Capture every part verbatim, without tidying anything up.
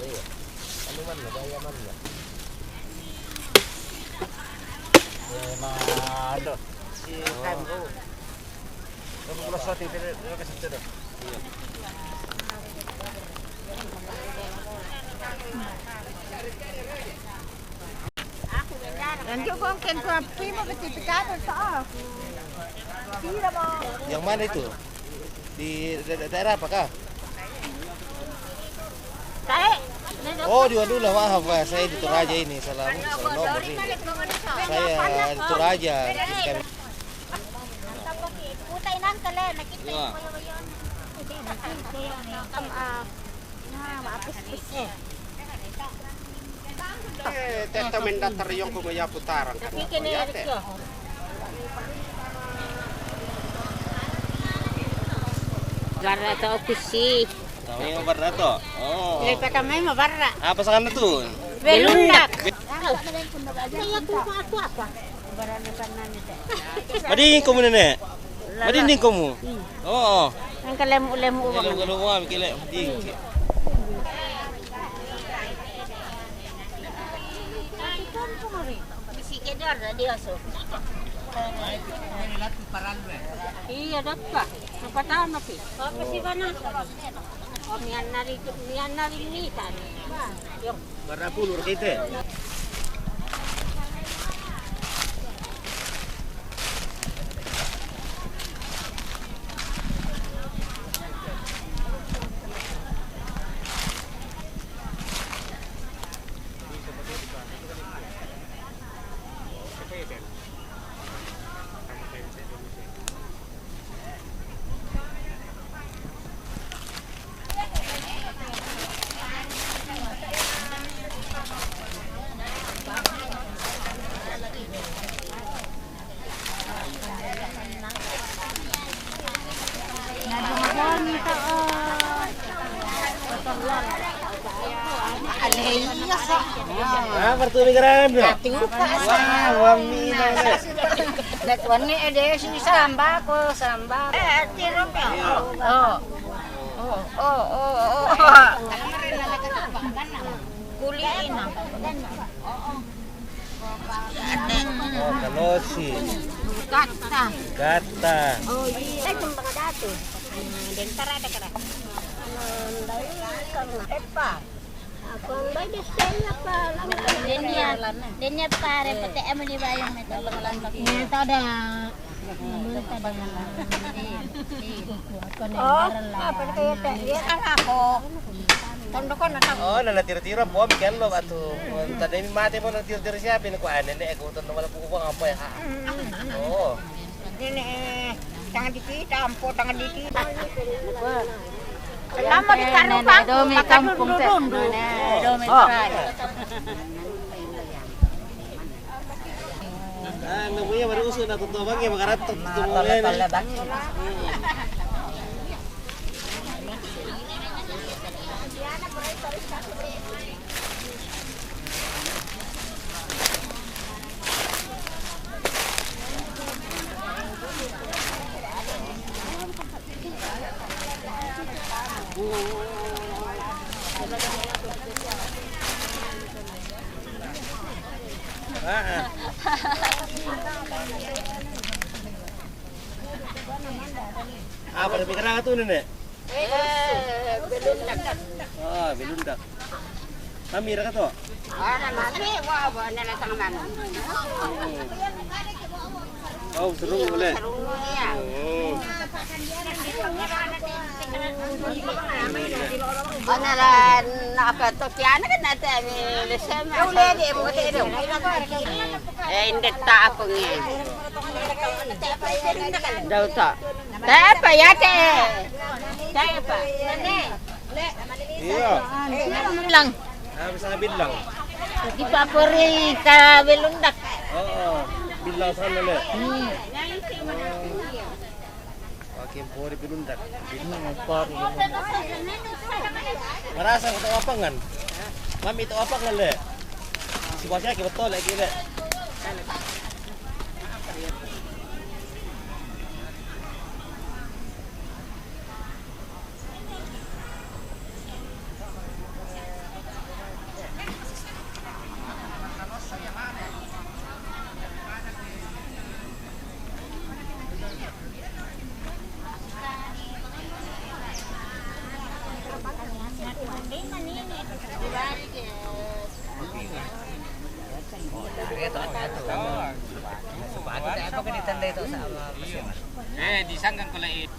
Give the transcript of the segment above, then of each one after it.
Anu man na, gaya man na. Eh, ma-, ano, si Tan, oh. Kamu kalau satu, pero, pero kasi ito, no? Iya. Nandiyo ko ang ken ko, ang primo, kasi picado sa, ah. Tira mo. Yang mana itu? Di da-, da-, daerah apa kah? Tae. Oh, di Wadula, maaf, Pak. Saya di Toraja ini, salah, salah nomor ini. Saya di Toraja. Puta inang kale, nakita ko yung yun. Ang, ah, na, maapis-pis. Eh, teta mendatar yung kumaya putaran kan. Barra to, Kusi. Kami mabarra to. Oh. May pa kami mabarra. Apa sa kanila to? Belundak. Kaya kung ako, ako. Madingin ko muna, ne. Madingin ko mo. Oo. Ang kalemu-lemu uwang. Kalemu-lemu uwang, kila, madingin. Iya, dapat. Napatama ki. Apa si Vanessa? Oh, miyan na rin, miyan na rin nita. Yung Barra pulo, kita. Ah, pertumi garan, bro. Wah, wami na. Datwan ni ede si samba ko, samba. Eh, tiro ka. Oh. Oh, oh, oh, oh. Kuli ina. Oh, kalosi. Gata. Gata. Oh, iya. Ay, itong mga dato. Dentara, dentara. Ano, ang dami, karna. Epa. Ako, ang dami, Stella pa. Denya, denya pare, pati amo ni bayang may talang. Ito da. Oh, apa kaya, Te? Yan ang ako. Tondo ko na lang. Oh, na natira-tira po, Miguel, lo, ato. Tanda mi mate mo, natira-tira siya, pinikuan, ne, ako, tondo wala po ko nga po, ha? Oo. Ini, eh, tangan di kita, ampo, tangan di kita. Lama di karupang, domi kampung, Te. Domi. Oh. Ah, namuya, baru uso na totoo bang, ya, makaratot, totoo mo yan, eh. Ah, ah. Ah, pada pikir apa tuh, Nenek? Eh, belundak. Ah, belundak. Mami, ra ka to? Ah, na mami, wa, wa, na lang sa mami. Oh, sarungo ulit. Sarungo niya. Oo. Ano na, nakatok yan, kan natin, eh, lesema. Uli, di mo, di mo. Eh, hindi ta ako niya. Daw ta. Tapa, yate. Tapa. Iya. Lang. Ah, bisa bilang. Di pa puri ka belundak. Oo. Bilang sana le. Hmm. Wakin puri belundak. Hmm, puri belundak. Marasa ko to apangan. Mami, to apangan le. Si Basya ki betul lagi le. Eh, disanggang ko lagi.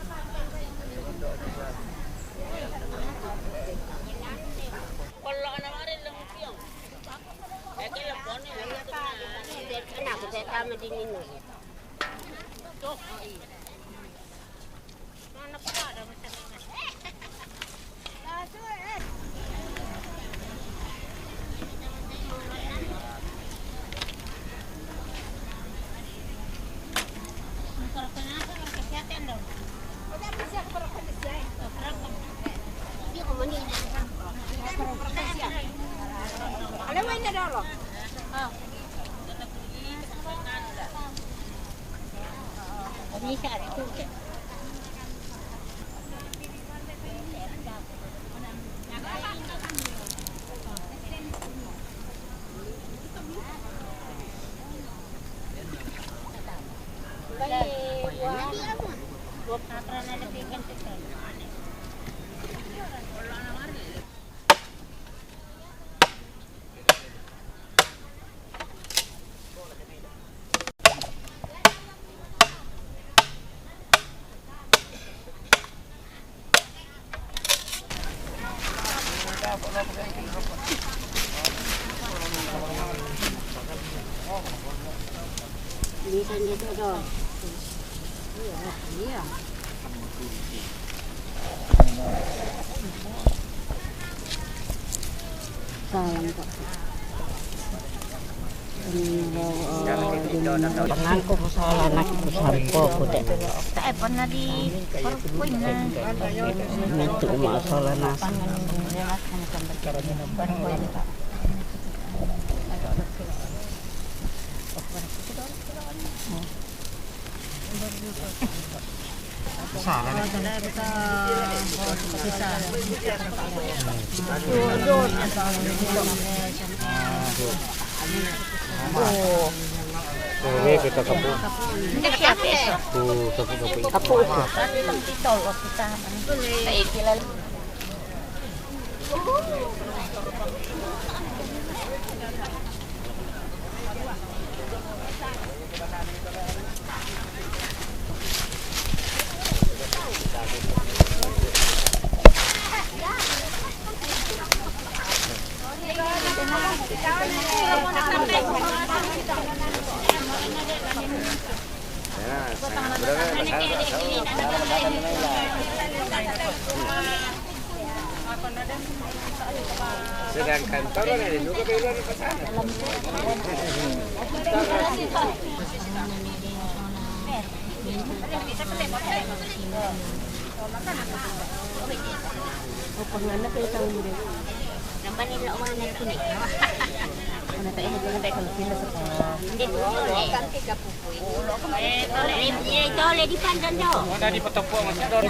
Minsan dito do. Iya, iya. Salam, Pak. Pangangko ko sala anak ko sampo ko te. Tae pernah di perkuin na. Itu masalah nasa. Ini kita kapuk. Tuh, kapuk, kapuk. Kapuk itu. Sedangkan toro na rin, nung kayo lang pasana. Hindi, tole. Eh, tole, di pandan do. Wala di patapos ang sudor.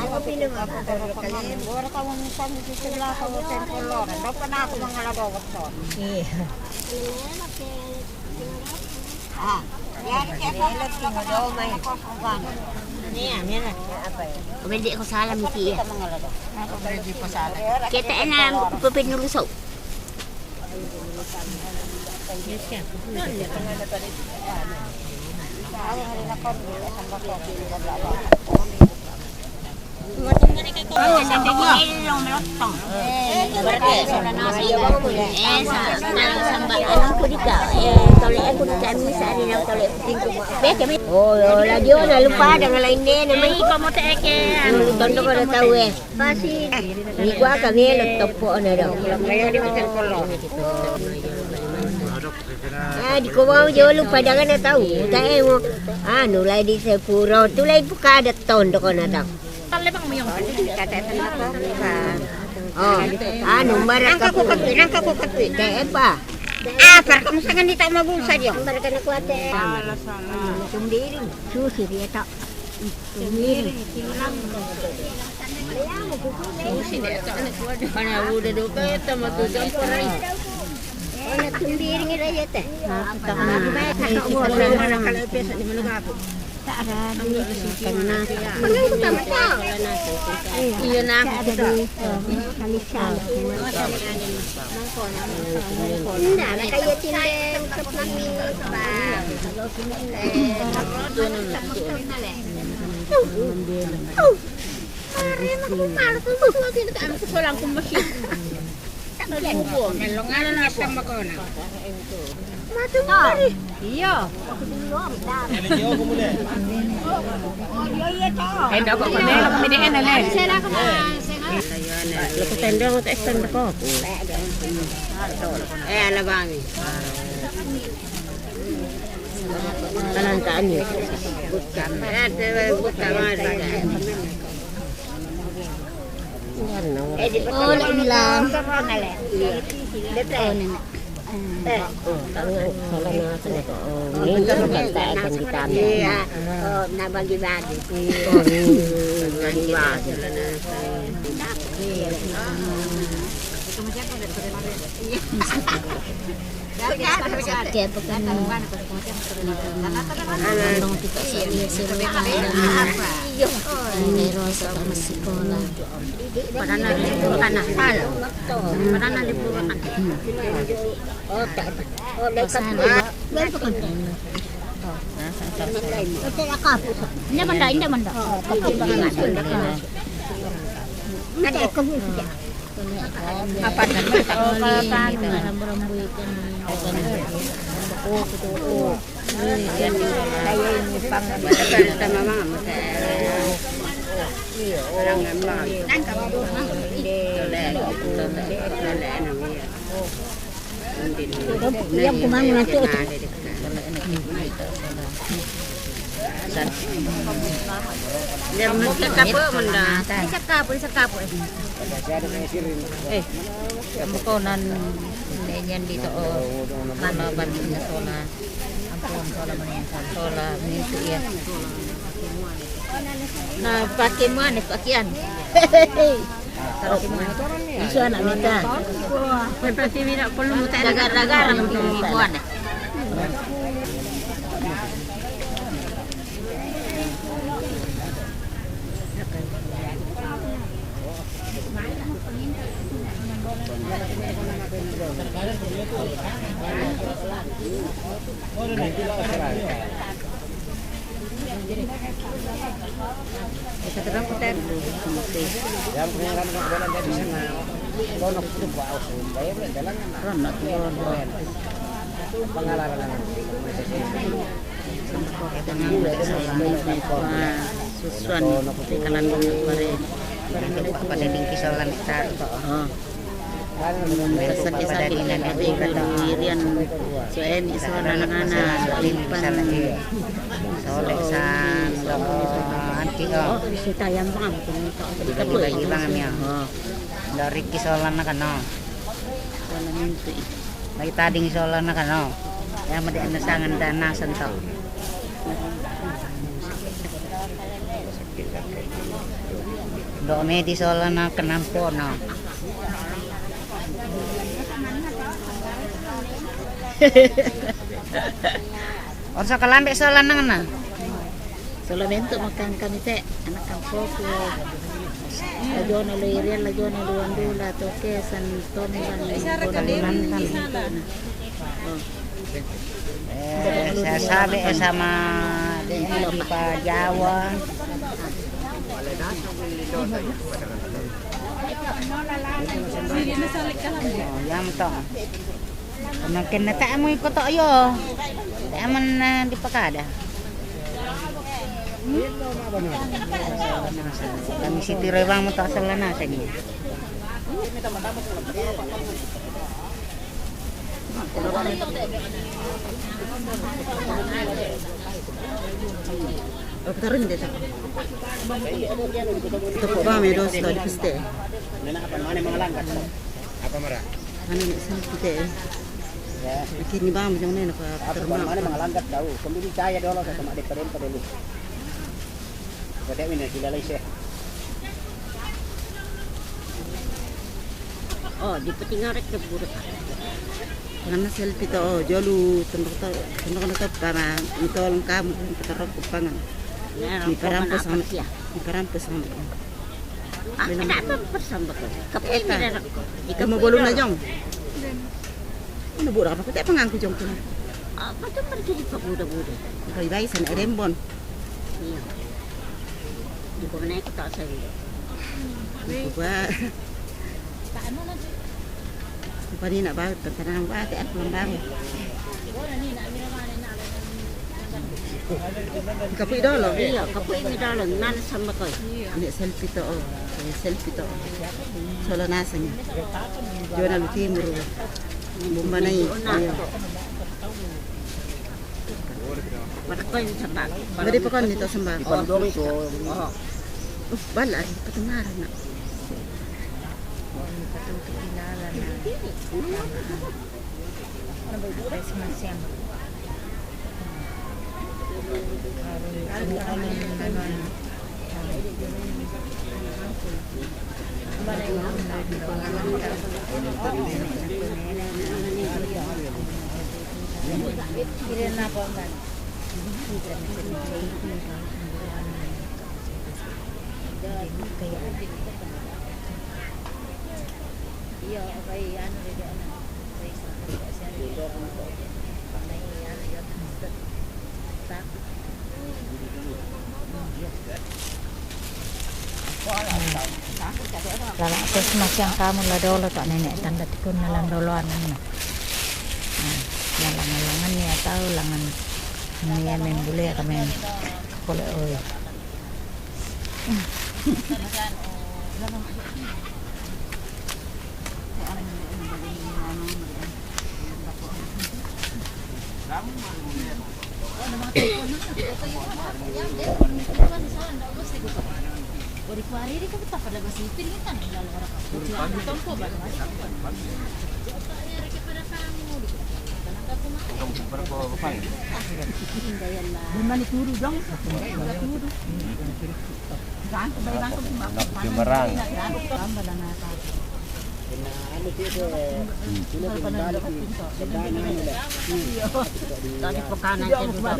Ora ka wong sa mi sebelah ka wong tempol lor. Do pa na ako mga ladawat to. Iya. Ah, yari kaya ko, mga ladawat. Niya, niya na. Apa ya? Hindi ko salam, Miki. Kita na, pupin nulusaw. Oh, lagi na lupa dengan lain deh namanya. Tondo ko na tau eh. Ni kwa kami lo topo na do. Ah, di ko mau jolo padangan na tau. Tae mo. Anu lai di sepuro. Tu lai buka ada tondo ko na tau. Oh, anu mara kapu. Nangka ko kapi, nangka ko kapi. Tae pa. Ah, para kamu sangan di tak mabulsa dia. Para kana kuate. Sumbiring. Susi dia tak. Ada di tengah. Iya, nah. Ada di, eh, kali sana. Ndak ada kayak cindeng, keplang ini, Pak. Eh, Iya. Endo ko kene, ko kene ene le. Lo ko tendong te stand ko. Eh, ala bami. Kanan ka ani. Bukan. Eh, te bukan. Oh, nak bilang. Oh, nenek. Iya. Oh, nak bagi-bagi. Bagi-bagi. Kaya pa kami. Nandong ti ka sa iya sila. Ini rosa ka masikola. Padana libur ka na. Padana libur ka na. Pasal. Hindi man da, hindi man da. Hindi man da. Apa na? Kalau tahu na ramburambuy ka na. Oo, oo. Kaya ini pang. Tama, mama. Walang nga. Tole, tole, tole, ano, iya. Iya, kumang na to. Dia mesti kapo menda. Isa kapo, isa kapo. Eh, kamu kau nan nenyan dito o. Ano ba niya sola? Ampun, sola man yan, sola, mintu iya. Na, pakimuan, pakian. Pakimuan. Isu anak minta. Pwede si Wina, perlu minta. Dagar-dagar, ang pikimuan. Pangalaran. Susuan, di kalan pare. Pada dingki solan tar. Oh. Sakit-sakit na ito, irian. So, eh, ni solan na nga na, limpan. Solek sa, so, anti, oh. Oh, si Tayang bang, pumunta. Iba-iba, iba nga niya. Oh. Dari kisolan na kano. Solamente, eh. May tading isolan na kano. Kaya madi ang nasangan daan na santo. Doon eh, di isolan na kanampo, no? Orsa kalambe isolan na nga na. Solamente makan kami te, anak kampo ko. Lajo na lo irian, lajo na lo andula, toke, san tomi, san tomi, san tomi. Eh, saya sabi, eh, sama di, di pa Jawa. Oh, yan to. Makin na tayo mo yung koto yo. Tayo man na di pa kada. Kami si Tiro bang mo to sa lana sa niya. Doktorin dito. Ito po ba, may dos, di piste. Apa mara? Ano na isang pite eh. Kini ba mo yung nena pa. Apa terma. Mana mga langgat daw? Kumbili kaya dolo sa tama di pa rin pa dolo. Pwede mo na kilala siya. Oh, di pati nga rek na puro ka. Ngana selfie to, oh, jolu tunduk to, tunduk na to pama, mitolong kamu, patarok pangan. Ni parampo sama, ni parampo sama. Ah, kenapa persambak? Kapu ini dah. Kamu bolong na jong. Mana budak apa? Kita pangangku jong kini. Apa tu pergi di pabuda-buda? Bye-bye sana Rembon. Iya. Di mana aku tak saya. Coba. Pani na ba, tantanang ba, te ako lang ba. Kapu idolo. Iya, kapu ini dolo. Mana sama ko? Ini selfie to, oh. Ini selfie to. Solo nasanya. Jona lu timur. Bumba na i. Iya. Pada ko ini sama. Beri pakon nito sama. Di pandong itu. Uh, bala, patungaran na. Lala, terus makian kamu la dolo tak nenek tanda tikun na lang dolo anan na. Nah, na langan-langan ni atau langan ni ya main bule ka main kole oi. Lima ni turu dong. Turu. Anak Semarang. Tadi pekanan itu juga.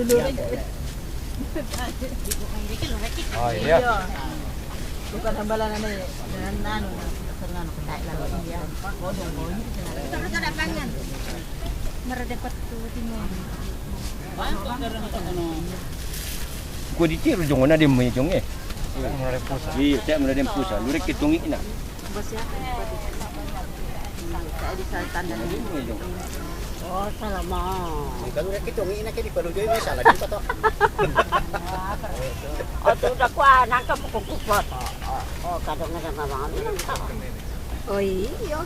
Oh iya. Bukan hambalan ane, dengan anu, dengan anu, kayak lalu dia. Kodong, kodong. Terus ada pangan. Meredepat tu timur. Ko di tiru jong na dem jong eh. Iya, tak mula dem pusa. Lurek ke tungi na. Oh, salah ma. Kalau lurek ke tungi na ke di palu joi masalah di pato. Oh, tu dah kuat nangkap kuku foto. Oh, kadang ada mamang. Oh, iya.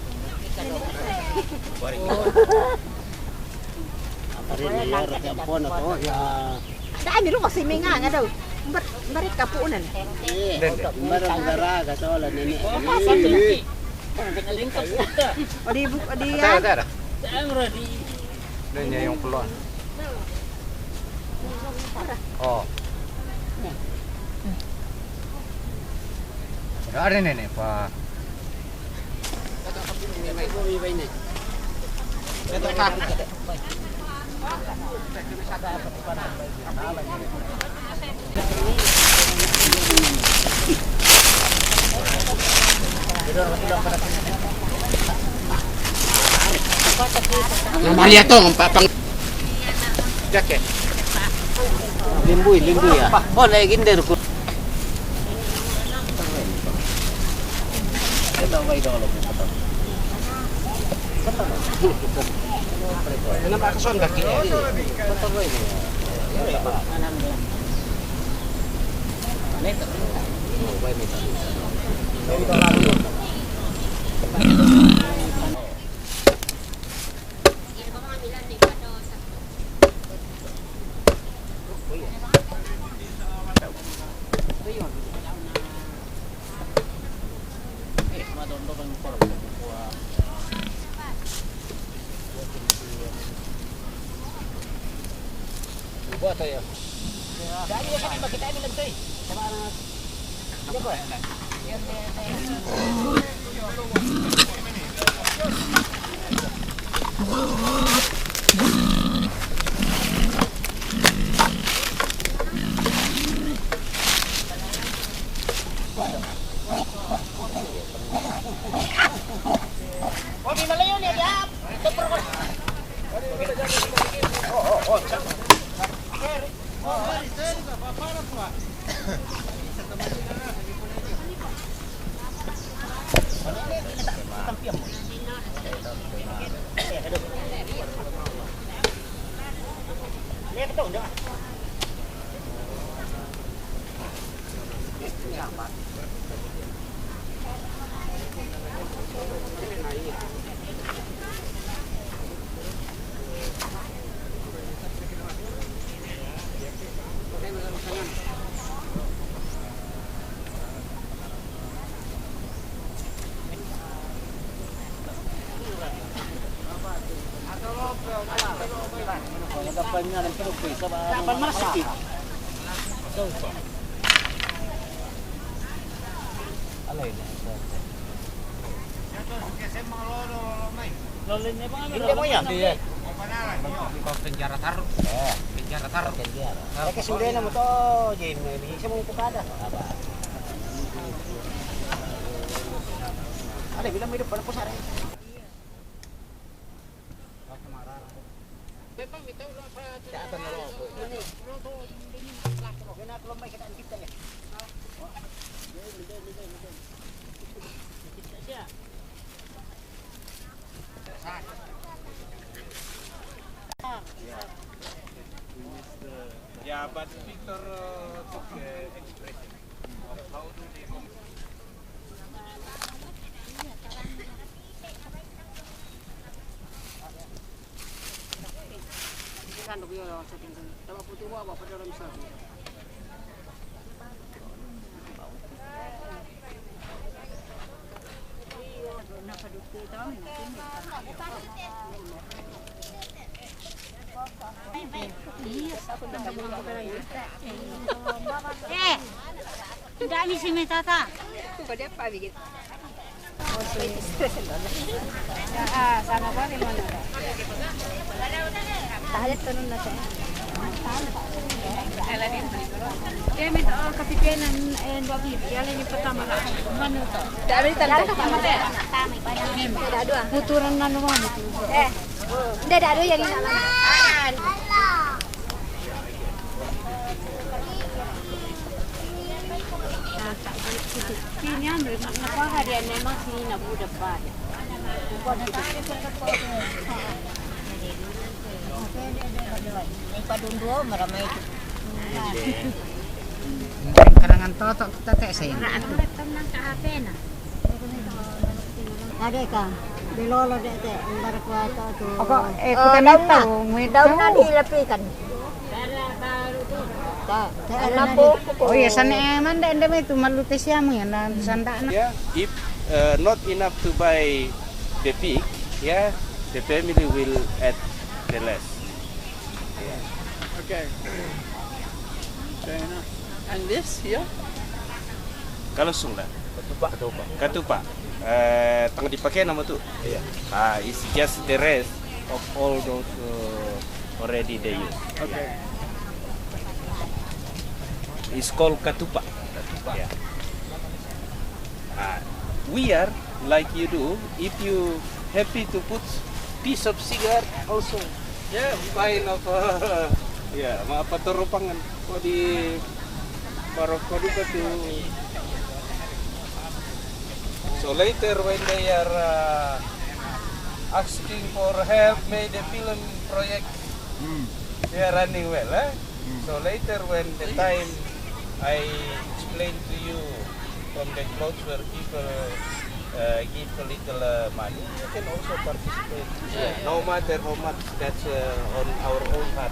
Hari ini ya, tempon atau ya. Dai mi ruko si Minga nga daw. Mbar, mbarit ka puunan. Eh, mbar ang dara ka sa wala nini. O di bu-, o di yan. Doon niya yung kulon. Oh. Ada nene pa. Mamalia to, ang papang. Jacket. Limbuy, limbuy, ah. Oh, naiginder ko. Ano ba kason daki eh? Buat aja. Jadi ya kan kita ini nanti. Coba anak. Iya, Pak. Dapat malas itu. Alay na. Hindi mo yan. Hindi. Penjara taruh. Penjara taruh. Penjara. Kasi sudah na mo to, Jim. Hindi siya mo pukada. Ada bilang may depan po sa rin. Yeah, but Victor uh, took uh, expression of how do they Eh, tidak misi metata. Kau dia apa bikin? Ah, sana ba ni mana? Tahalit tanun na siya. Kaya may tao, kapitian ng, eh, dua belas. Yan lang yung patama na. Mano to? Dami talaga. Dua-dua. Puturan na naman. Eh, hindi, dua-dua yan yung naman. Kini andre, napahari yan, may mga sinina, buda pa. May padunduo, maramay. Hindi. Karangan toto kita te sa inyo. Ada ka, di lolo de te, ang barko ato to. Ako, eh, Oh, kita daw nito, na. Ngwit Daw na, ko. Di lapikan. Ta, ta, Alam ano po, na. Ko. Oh, yes, ano, eh, manda, anda may tumalute siya mo yan, na sanda na. Yeah, if uh, not enough to buy the pig, yeah, the family will add the less. Okay. Fair enough. And this here? Kalusung na. Katupa. Katupa. Eh, tang dipakai nama tu. Iya. Ah, it's just the rest of all those uh, already they use. Okay. It's called katupa. Katupa. Yeah. Ah, we are like you do. If you happy to put piece of cigar also, yeah, fine of uh, yeah, mga paturupangan ko di parok ko di ba to. So later when they are uh, asking for help, may the film project, they are running well, eh? So later when the time I explain to you from the clothes where people uh, give a little uh, money, you can also participate. Yeah, no matter how much that's uh, on our own heart.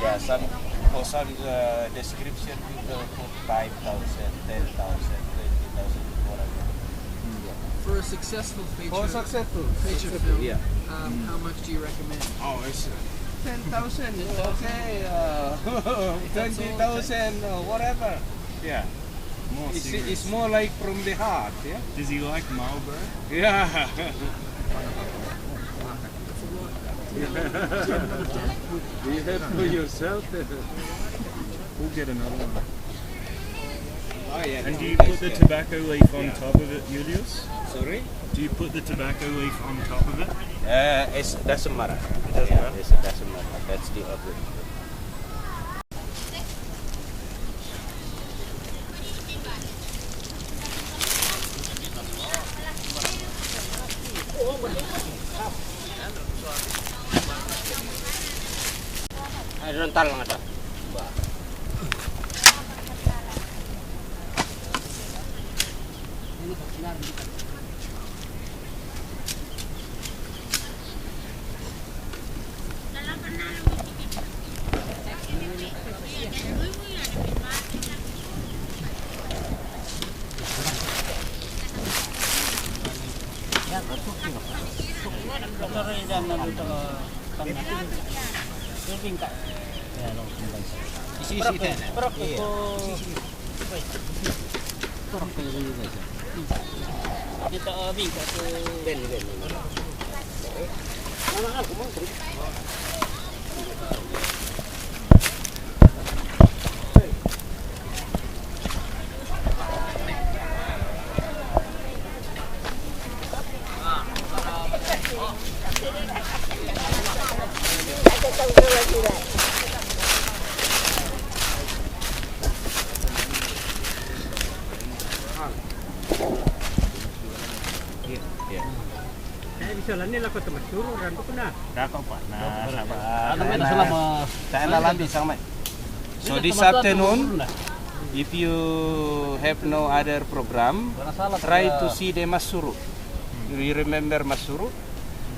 Yeah, some for some uh, description people put five thousand, ten thousand, twenty thousand, whatever. For a successful feature, For successful. Feature film, yeah. Um, how much do you recommend? Oh, it's uh, ten thousand, okay, uh, twenty thousand, uh, whatever. Yeah. More it's, serious. It's more like from the heart, yeah? Does he like Marlboro? Yeah. You have for yourself. We'll get another one. Oh, yeah. And do you put the tobacco leaf on top of it, Julius? Sorry? Do you put the tobacco leaf on top of it? Uh, it doesn't matter. It doesn't matter? It doesn't matter. That's the other. Ay, rental lang ito. Isi, isi, teh. Iya. Isi, isi. Kita, eh, bingka ke. Ben, ben, ben. Iya. Saya bisa lani lah kota Masuru, rambut kena. Dah kau pak, nah, sabar. Ada main salah, Mas. Saya lalan pisang, Mak. So this afternoon, if you have no other program, try to see the Masuru. You remember Masuru?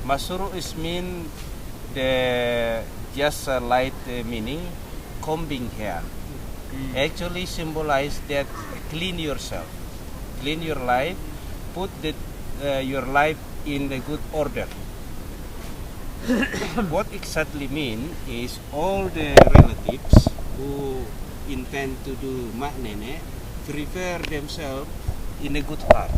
Masuru is mean the just a light, uh, meaning combing hair. Actually symbolize that clean yourself, clean your life, put the, uh, your life in the good order. What exactly mean is all the relatives who intend to do mak nenek prepare themselves in a good heart.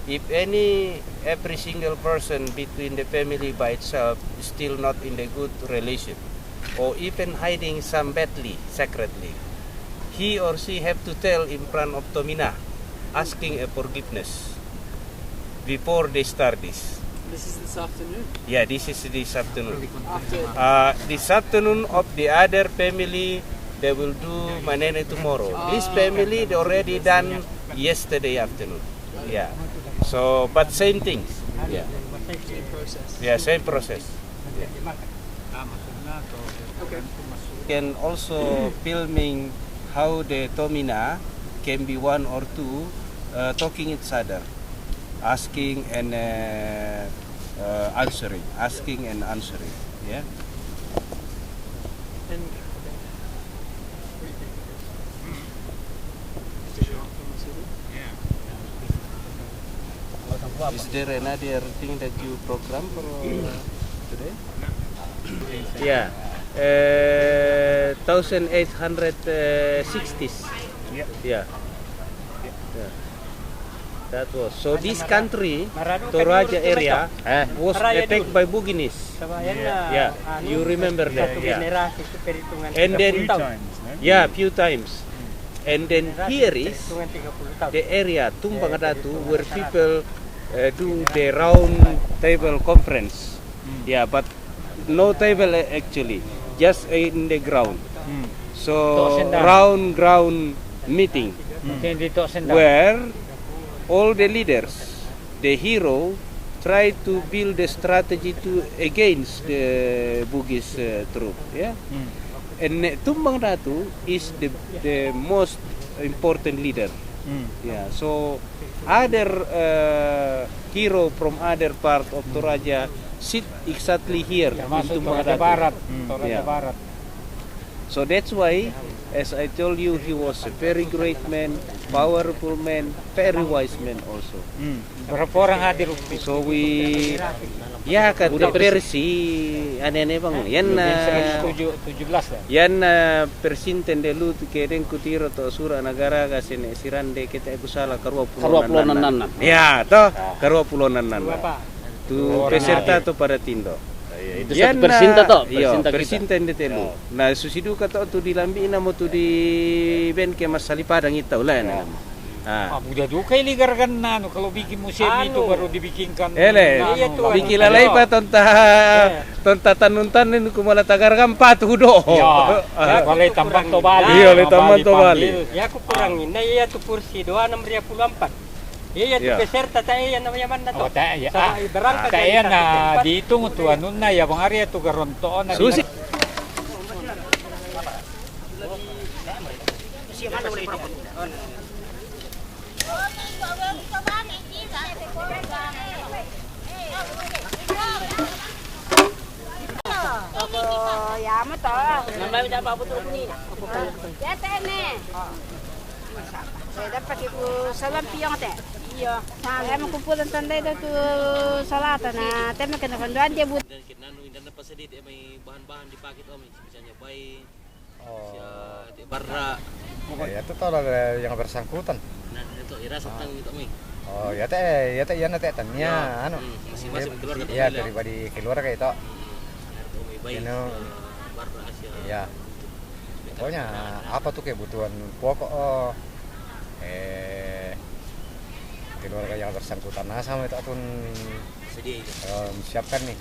If any, every single person between the family by itself is still not in the good relation, or even hiding some badly secretly, he or she have to tell in front of Tomina, asking a forgiveness before they start this. This is this afternoon? Yeah, this is this afternoon. After. Uh, this afternoon of the other family, they will do manene tomorrow. This family, they already done yesterday afternoon. Yeah. So, but same thing. Yeah. Same process. Yeah, same process. Yeah. Can also filming how the Tomina can be one or two, uh, talking each other, asking and, uh, uh, answering, asking and answering. Yeah. Is there another thing that you program for today? Yeah. Uh, thousand eight hundred sixties. Yeah. Yeah. Yeah. That was. So this country, Toraja area, was attacked by Buginese. Yeah. You remember that? Yeah. And then, yeah, few times. And then here is the area, Tumbang Datu, where people, uh, do the round table conference. Yeah, but no table, uh, actually, just in the ground. So, round ground meeting where all the leaders, the hero, try to build the strategy to against the Bugis, uh, troop. Yeah. And, uh, Tumbang Datu is the, the most important leader. Yeah. So other, uh, hero from other part of Toraja sit exactly here in Tumbang Datu. Toraja Barat. So that's why, as I told you, he was a very great man, powerful man, very wise man also. Berapa orang hadir waktu itu? So we, ya, kata Persi, aneh-aneh bang. Yan na, tujuh belas ya? Yan na persinten de lu tu ke den ku tiro to sura nagara ga sene sirande kita aku sala karua pulo nan nan. Ya, to, karua pulo nan nan. Tu peserta to pada tindo. Iya, itu satu persinta to, iyo, persinta kita. Persinta yang detelu. Na susi duka to tu di lambi ina mo tu di ben ke masali padang itau lah. Ah, mudah juga ini garagan anu, kalau bikin museum itu baru dibikinkan. Ele, anu, bikin lalai pa tonta, tonta tanun tanun kumala tagar gampa tu do. Ya, kalau tambang to bali. Iyo, le tambang to bali. Ya, aku kurang ini, ya, tu kursi dua enam ria puluh empat. Iya, iya, tu peserta ta iya namanya mana to? Oh, ta iya. Sama ibarat ta iya na dihitung tu anunna ya bang Arya tu garonto na. Susi. Apa ya mo to? Nama dapat apa tu ni? Ya tene. Saya dapat ibu salam piang te. Iyo. Sa, ema kumpulan tandai tu, tu salata na, tema kena panduan dia but. Dan kita nanu indan apa sedih, dia mai bahan-bahan dipakai tu, misalnya bai, Oh. Barra. Ya, itu tahu lah yang bersangkutan. Nah, itu ira satang itu mi. Oh, ya teh, ya teh, ya na teh tania, anu. Hmm, masing-masing keluarga. Ya, pribadi keluarga itu. Hmm, itu mi bai. Barra asia. Ya. Pokoknya apa tuh kebutuhan pokok, oh, eh, keluarga yang bersangkutan, nah, sama itu pun sedih itu. Eh, siapkan nih.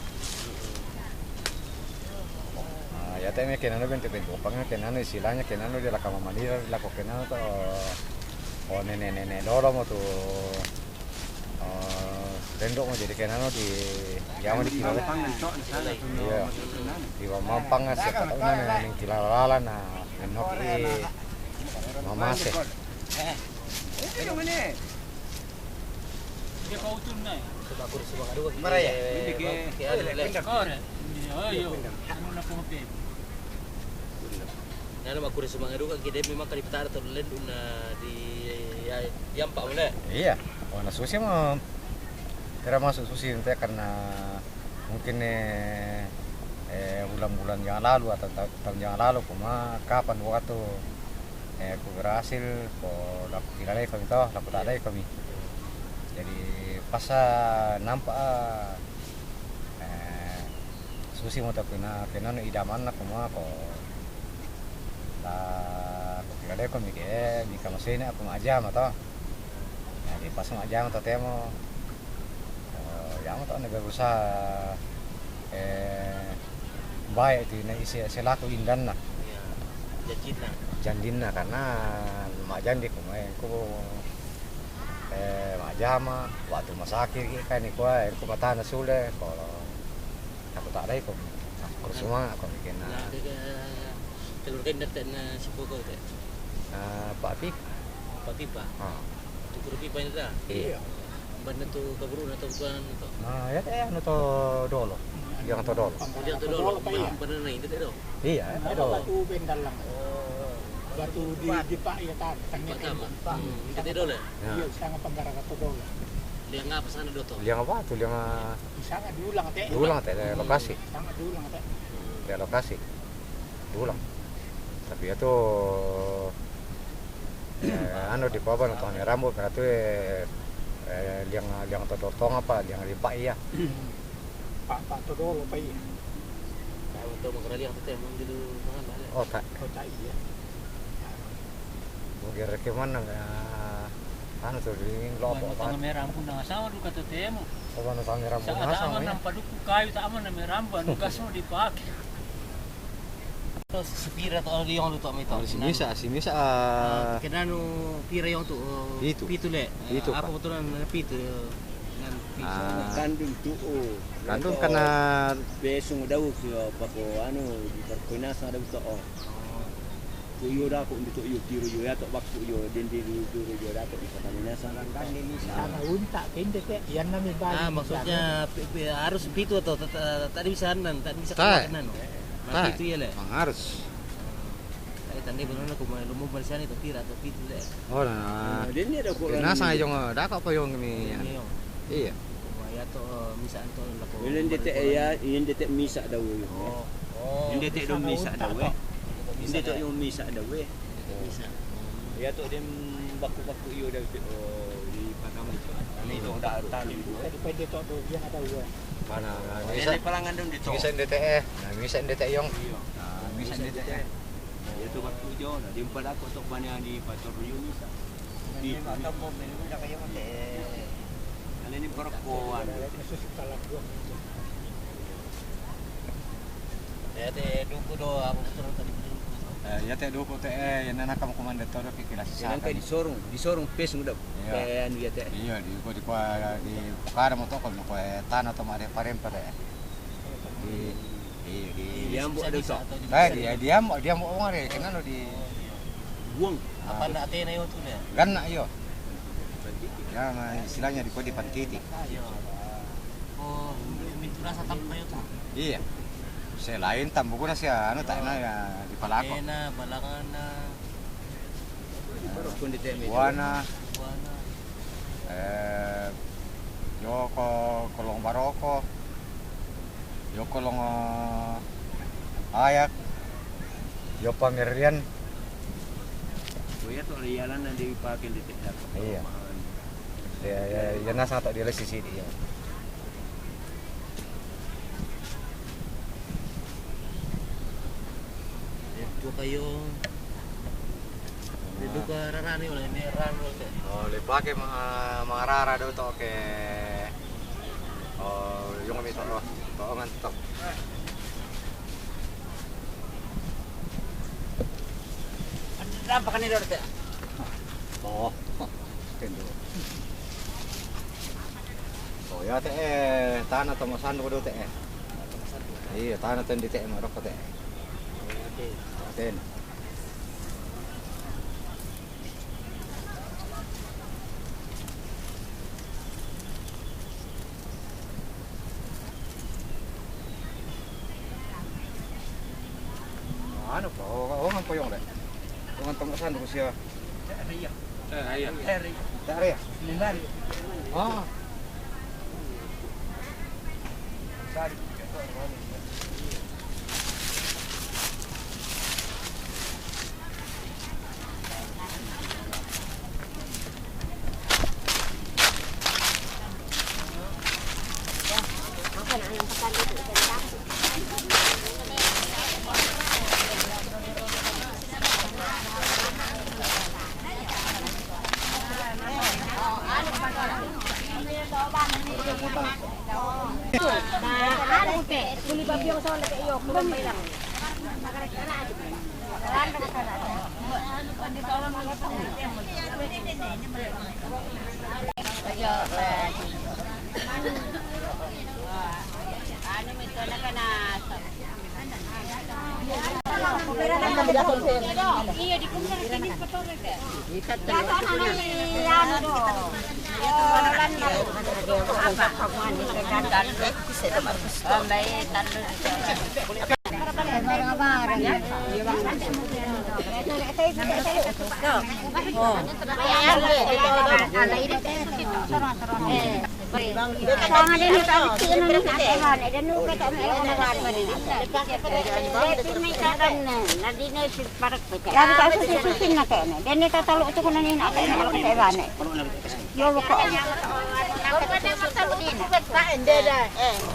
Nah, ya teh, kenanu bentuk-bentuk apa, kenanu istilahnya, kenanu dia lakama manira, lako kenanu to, oh, nenek-nenek dolo mau tu, oh, tendok mau jadi kenanu di, ya, mau di kilo. Iya. Di mampang, siapa tahu nana yang kila lala, nah, menok i mamase. Dia kau tu nai. Sebab aku sudah ada. Maraya. Ini ke? Kore. Ayo. Anu na pun pe. Nalo makuri sumanga duka kita memang kali petara terlendung na di, ya, yang pak mana? Iya. Warna susi mah termasuk susi, entah karena mungkin, eh, eh, bulan-bulan yang lalu atau ta-, tahun yang lalu, cuma kapan waktu, eh, ku berhasil, ko laku kilalai kami toh, laku tak ada kami. Jadi pas, ah, nampak, ah, eh, susi mau tak kena, kena nu idaman aku mah ko la, ko kilalai kami ke, mika masih ini aku mah aja mah toh. Jadi pas mah aja mah toh temo. Eh, ya mah toh negara berusaha, eh, baik itu ini isi selaku indan nah. Iya. Janjina. Janjina karena mak jandi ku main ku, eh, mak jama waktu rumah sakit kan ni ku, eh, ku matana sule kalau aku tak ada itu. Aku semua aku mikirna. Nah, ke, ke, keluarga indak tak na si pokok ke? Ah, Pak Pipa. Pak Pipa. Ah. Tukur Pipa ini dah. Iya. Banda tu kaburu na tu tuan tu. Nah, ya teh anu to dolo. Yang to dolo. Yang to dolo. Banda na itu tu. Iya, itu dolo. Batu bendalang. Oh. Batu di, di pak ya kan. Pak Tama. Hmm, itu dolo. Ya. Iya, sangat panggarak to dolo. Liang apa sana doto? Liang apa tu? Liang, ah, sangat diulang teh. Diulang teh, lokasi. Sangat diulang teh. Ya lokasi. Diulang. Tapi itu, eh, anu di papan utang rambu berarti, eh, eh, liang, liang todotong apa liang lipak iya. Pak, pak todolo pak iya. Pak betul mengenali yang teteh mungkin dulu mana? Oh tak. Oh tak iya. Mungkin rekeman nang, eh, anu tu di lo apa? Tangga merah pun dah sama duka tetemu. Oh, mana tangga merah pun sama. Sama ya. Nampak duku kayu tak aman merah pun duka semua dipakai. Terus sepira to liong lu to mito. Oh, si misa, si misa, ah, kena nu pira yong tu, eh, pitu. Pitu le. Pitu, apa betulan pitu, eh, dengan pitu. Ah. Kandung tu, oh. Kandung kena besung dau ke apa ko anu di perkuinasa dau to, oh. Ko yo da ko ndi to yo tiro yo ya to bak ko yo dende yo tiro yo da to di perkuinasa. Kan ini sana unta kende ke, yan nami bali. Ah, maksudnya pi-, pi-, harus pitu atau tadi bisa nan, tadi bisa kena no. Nah, pitu ya le. Mang harus. Ai tande kono ko mai lumu barisan itu pira atau pitu le. Oh, nah. Nah, dia ni ada ko. Nah, saya jong, dah kok payung ni. Iya. Ko mai atau, eh, misal atau lako. Ini dia tak ya, ini dia tak misa dah. Oh. Oh. Ini dia tak dong misa dah. Ini dia tak yang misa dah. Misa. Ya tu dia baku-baku iyo dah tu. Oh, di pertama itu. Ini tu dah tahu. Depende tu dia ada. Mana? Ini palangan dong di tu. Misa D T E. Nah, misa D T E yong. Iya. Nah, misa D T E. Iya tu waktu jauh dah. Dia empat aku tu banyak di Pastor Ruyung ni. Di atau mau menu dah kayak mate. Ada ni perempuan. Ya te duku do apa betul tadi. Eh, ya te duku te, eh, yang nana kamu komando todo ke kelas. Yang kayak disorong, disorong pes udah. Iya. Kayak anu ya te. Iya, di ko di ko di ko ada mau toko, mau ko, eh, tanah atau mau ada parem pada. Di, di, di, di Ambo ada usah. Eh, di, di Ambo, di Ambo orang ada, kenal lo di Buang. Apa nak tena yo tu le? Ganna iyo. Ya, ma istilahnya di ko di pantiti. Iyo. Oh, mintu rasa tak kayo tu. Iya. Selain tambu kuna sia anu tak na ya di palako. Tena balangan na. Buana. Buana. Eh, yo ko kolong baroko, yo kolong, eh, ayak, yo pamirian. Oh iya, to, iyalan yang dipakai di tidak. Iya. Ya, ya, ya, nasa tak dia sisi dia. Itu kayo. Itu ka rarani oleh ini rarani oleh. Oh, le pake ma-, mangarara do to ke. Oh, yung mi to, to ngan to. Ada apa kan ini, Dor, teh? Oh, kendo. Oh, ya, teh, eh, tanah to masandu do, teh, eh. Iya, tanah to di, teh, maroko, teh. Ten. Anu, oh, oh, ngan poyong, le. Oh, ngan tong sandu sia. Eh, iya. Eh, iya. Tak ada ya? Lima hari. Oh.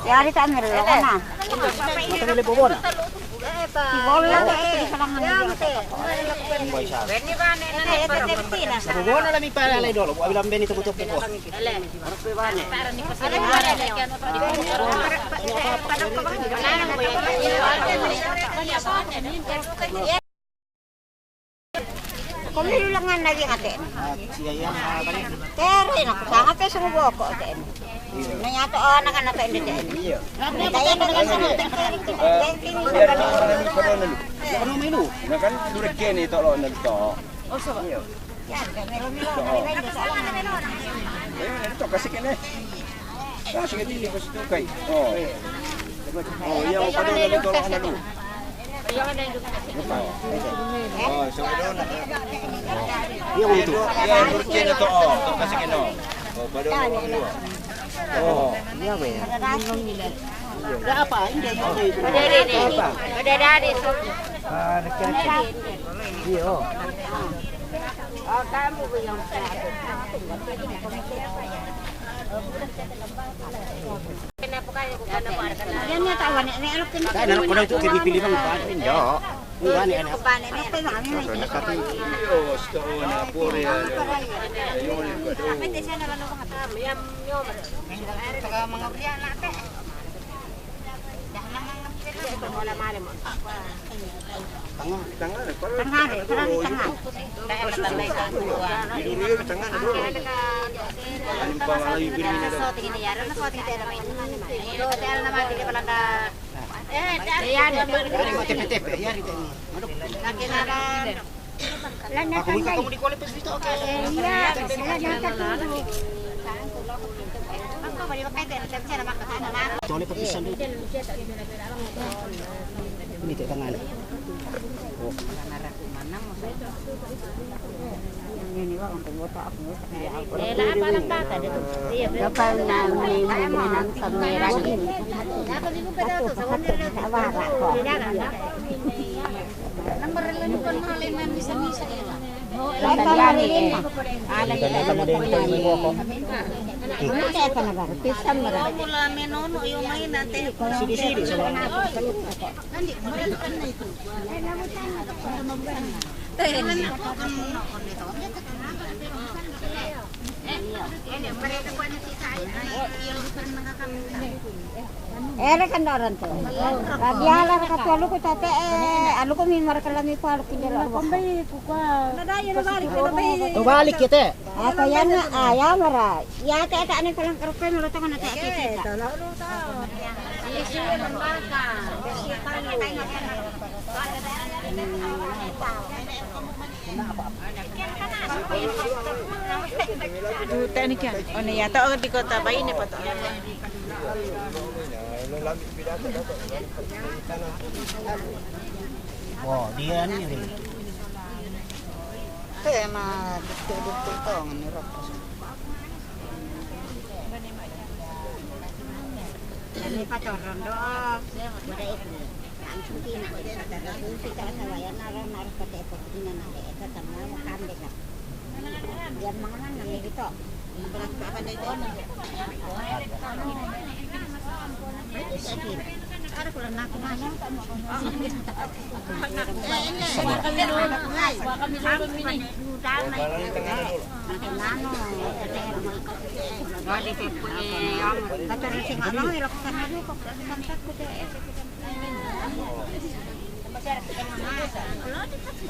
Yari ta ambil lo kana. Bola ke itu di salangan. Bola la mi pala lai dolo. Buat bilang beni tuku-tuku. Ko milu lengan lagi ngate. Tere na ko sanga pe sumu boko te. Nanya to anak-anak te ndete. Iya. Kaya na kan sumu te. Iya. Kono milu. Na kan dure kene to lo na to. Iya. Kasi kene. Kasi kene ni ko situ kai. Oh. Oh, iya, ko do na to lo na do. Oh, so do na. Iya, itu. Iya, dure kene to. To kasi kene. Oh, pada lo. Oh, iya, be. Ada apa? Ini dia, ini. Ada, ada, ada. Apa? Ada, ada, ada. Ah, dekat. Iya, oh. Kenapa kaya ko kana ba kana? Yan nga tawa ni, ni alok kin. Kaya na ko na ito, kaya pipili bang ba? Yo. Wala ni ana. Taga mga uriyan natin. Tanga, tanga, para tanga, para tanga. Dahil matangay sa kuwan. Diduriyo, tanga na doon. Ano pa nga, yung birmi na daw. So, tingin niya, ano na po, tingin niya, ano na po. Pero, kaya naman, tingin pala na, eh, dahil yan. Tepe-tepe, yari tayo. Ano? Nakinaran. Ako, di ka, ako, di ko alam pa dito, okay. Iya, sila nakatulog. Ako, bali, makita, nakita, nakita, nakita. Tole, papisan dito. Itu tangan. Ini, Pak, untuk botak aku. Eh, lah, apa, lah, Pak, tadi tuh? Iya, Bapak, nah, ini, ini, ini, sama lagi. Apa, Ibu, pada tuh, sama dia tuh? Jangan, jangan. Nomor lu bukan malah, Imam, bisa-bisa, ya, Pak. Mula menono yo main nanti. Sidi-sidi, sama. Ere kan orang tu. Rabiala ka tu aluku tate, eh, aluku mi marka lami pa aluku jelo. Tu balik kita. Apa ya na, ah, ya mara. Ya te ka ni palang karupe mulo tangan te kita. Duta ni kian. Oni ya to di kota bayi ni poto. Oh, dia ni. Tema duktu-duktu to ngani rokok. Ini pacoran do. Udah itu. Langsung kina. Kita sawayan naruh naruh ke tepok ini nanti itu sama makan deh. Biar mangan nanti gitu.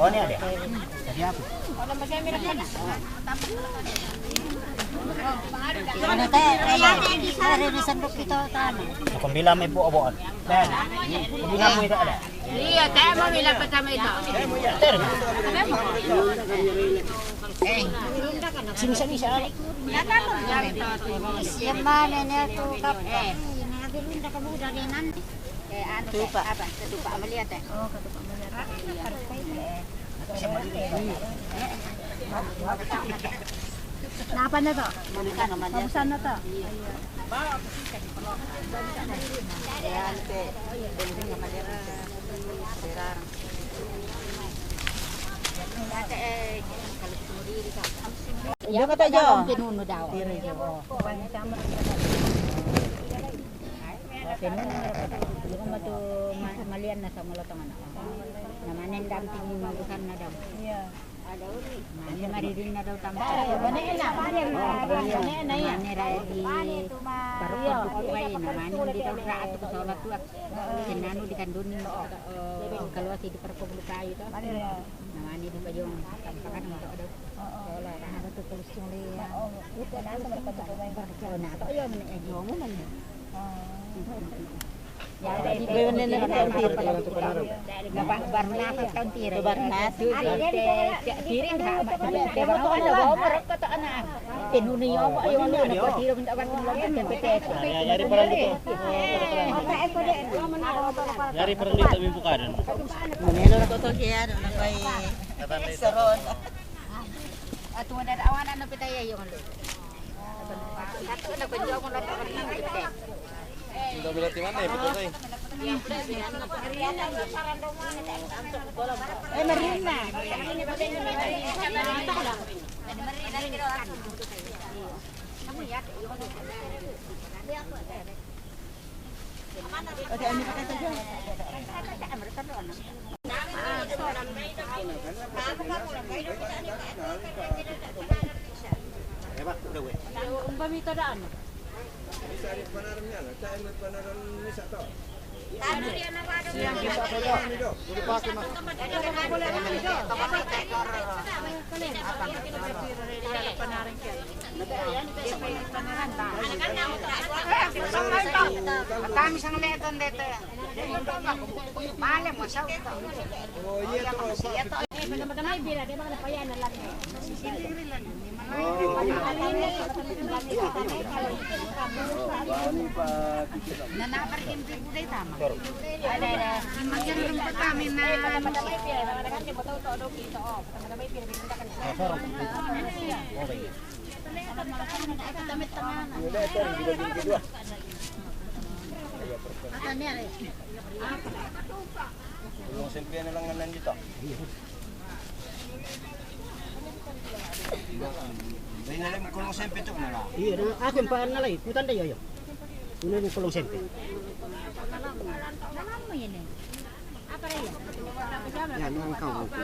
Oh, ini ada. Jadi apa? Mana teh? Ada di sendok kita tanah. Kau bilang ibu oboan. Nah, kau bilang itu ada. Iya, teh mau bilang pertama itu. Ter. Eh, sini sini sini. Siapa nenek tuh kap? Ini ada runda kamu udah ada nanti. Eh, anu, Tupa. Apa? Tupa, Amalia teh. Oh, Tupa Amalia. Nah, apa na to? Mabusan na to. Ayan, te. Iya, kata Jo. Pinuno daw. Tira, Jo. Pinuno, malian na sa mulo tangan. Namanen damping mabusan na daw. Iya. Mani maririn na daw tama. Mani na, mani na, mani na, iya. Mani ra di paruko bukai na, mani di tau sa atu ko solat tuak. Kinanu di kanduni mo. Kalau si di perpok bukai to. Mani na. Na mani di payung tampakan mo to daw. Solat. Ano to, tulis yung liya. Ito na, sa mga pagkakas. Na to, iyo, mani, iyo mo man. Yari, barnas, barnas. Diri na, diri na, diri na, diri na, diri na, yari parang dito. Yari parang dito, may bukadan. Manelo na ko to, kaya, ano, na ko'y saron. At wala na, awan na, ano, pitaya yung, ano. Ito na, kung yung, ano, Hindi kami natin man eh, betul na eh. Eh, marina. Umpamita daan. Kami sang leton dito. Male mo sa. Oh, iya to, Pak. Iya to. Nana pergi pergi tama. Ada, ada. Makin pertama na. Kulong sempe na lang nan dito. Dahil na lang kulong sempe to na lang. Iya, na, akin pa na lang, putan da yoyo. Una yung kulong sempe. Yan, ang kawan ko.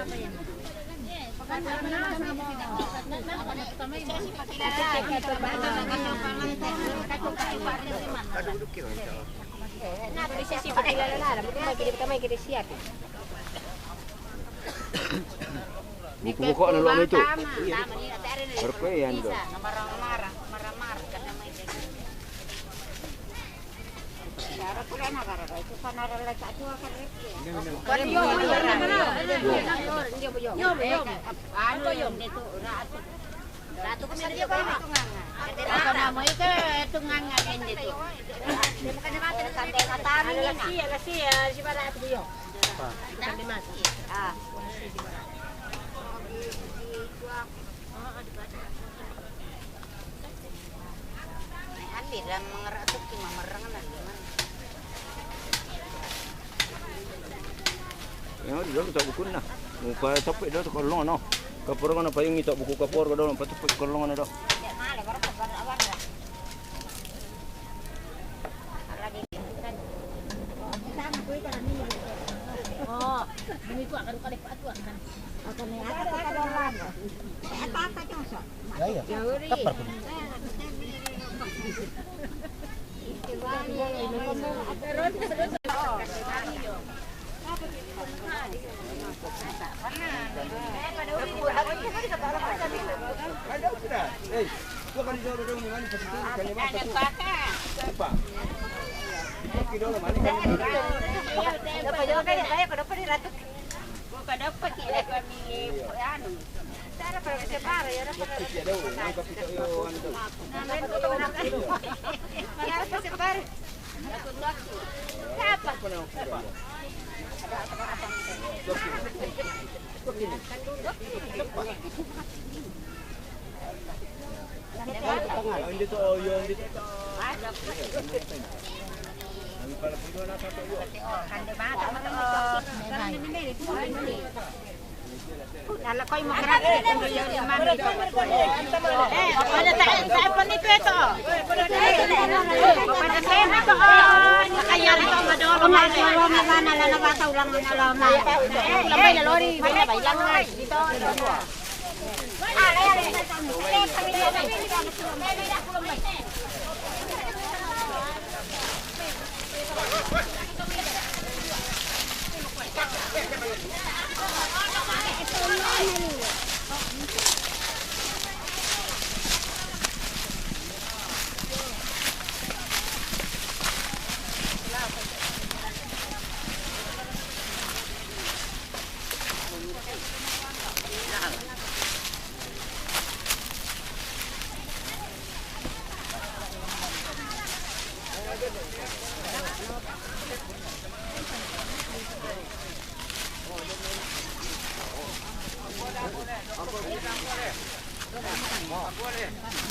Buku-buku na lang ito. Iya. Marang-marang, marang-marang. Ambil lah mengerak tu cuma mereng lah gimana? Yang ada dalam tak buku nah. Muka sampai dah tu kolong no. Kapur kan apa yang tak buku kapur ke dalam patut kolong ada. Tidak malah berapa berapa. Oh, ini tu akan kali patuan kan. Akan ni apa kata orang? Apa apa cosok? Ya, ya. Kapar pun.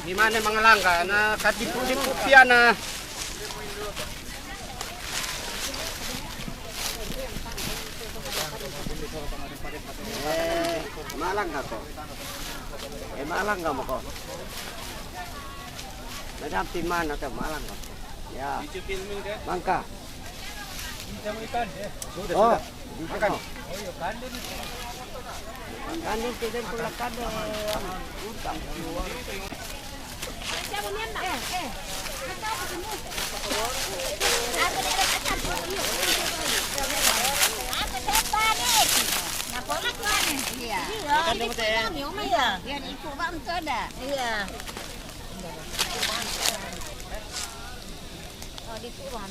Di mana mangalangga na katipu-tipu piana. Eh, malangga ko. Eh, malangga mo ko. Madam, di mana ka malangga ko. Ya. Mangka. Oh, makan. Makan itu dan pula kada utang. Iya. Iya. Oh, di Tuhan.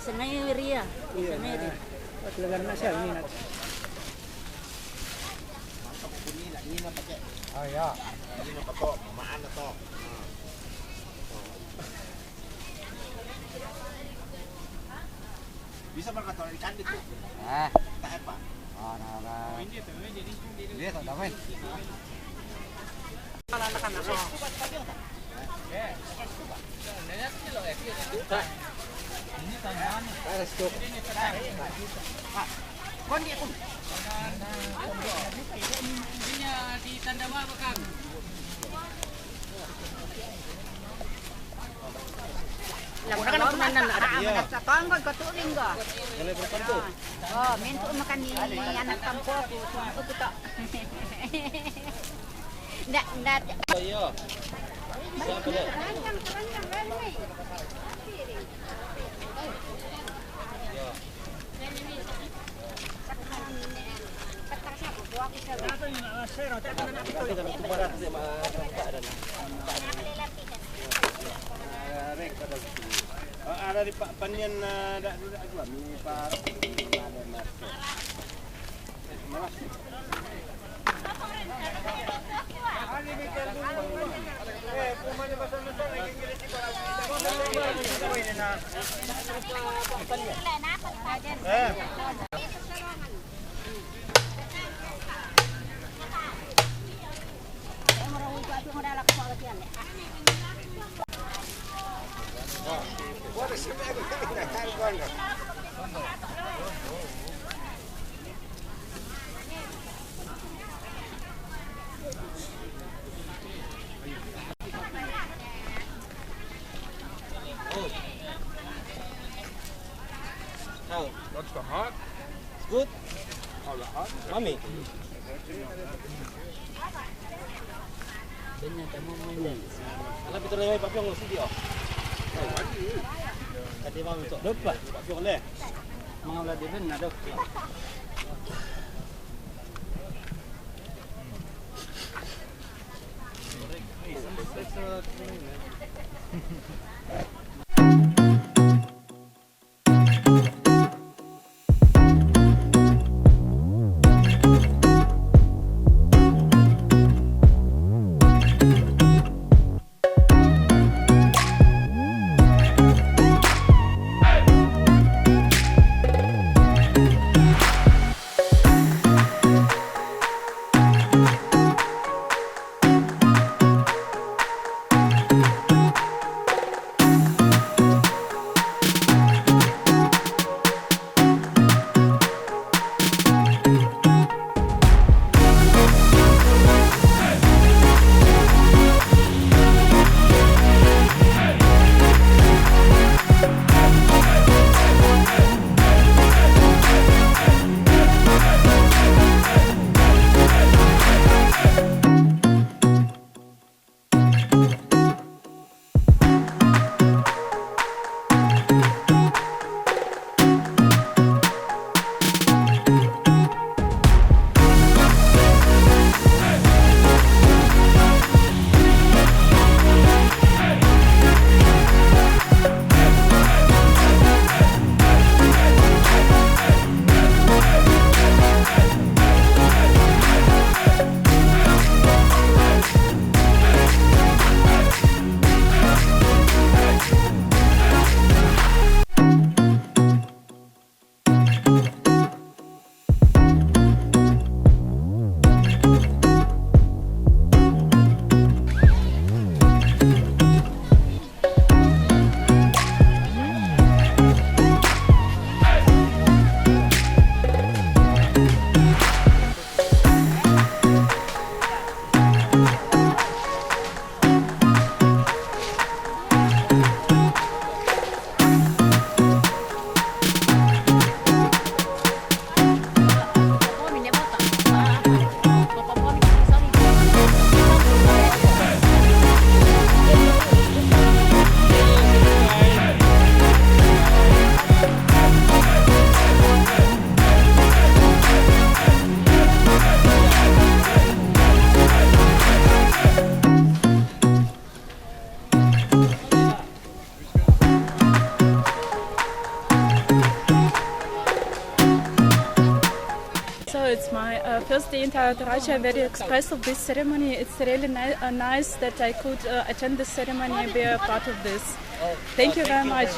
Sangay area. Iya, Sangay area. Nah. Talaga na siya, ini na. Mantap, ini na, ini na pakai. Ah, ya. Ini na pa to, mamaan na to. Ah. Bisa man ka to, ikan dito. Ah. Tahan pa. Ah, naka-, hindi, to, damay. Iya. Sa tongkod ko, tuling ko. Galay, berapa tuh? Oh, minto makan ni anak tampo ko. Sumpok ko to. Nda, nda. Oh, iya. Siapa dia? Iya. Ada di Pak Panian, eh, dak, dak, dak, ni Pak. How? What's the hot? It's good? Oh, the hot? Mami. Ala pito na yung papyong, sige, oh. Kati mami to. Doon pa. Papyong le. Mga wala di rin na doon. It's my uh, first day in Tarachi. I'm very expressed of this ceremony. It's really ni- uh, nice that I could uh, attend this ceremony and be a part of this. Thank you very much.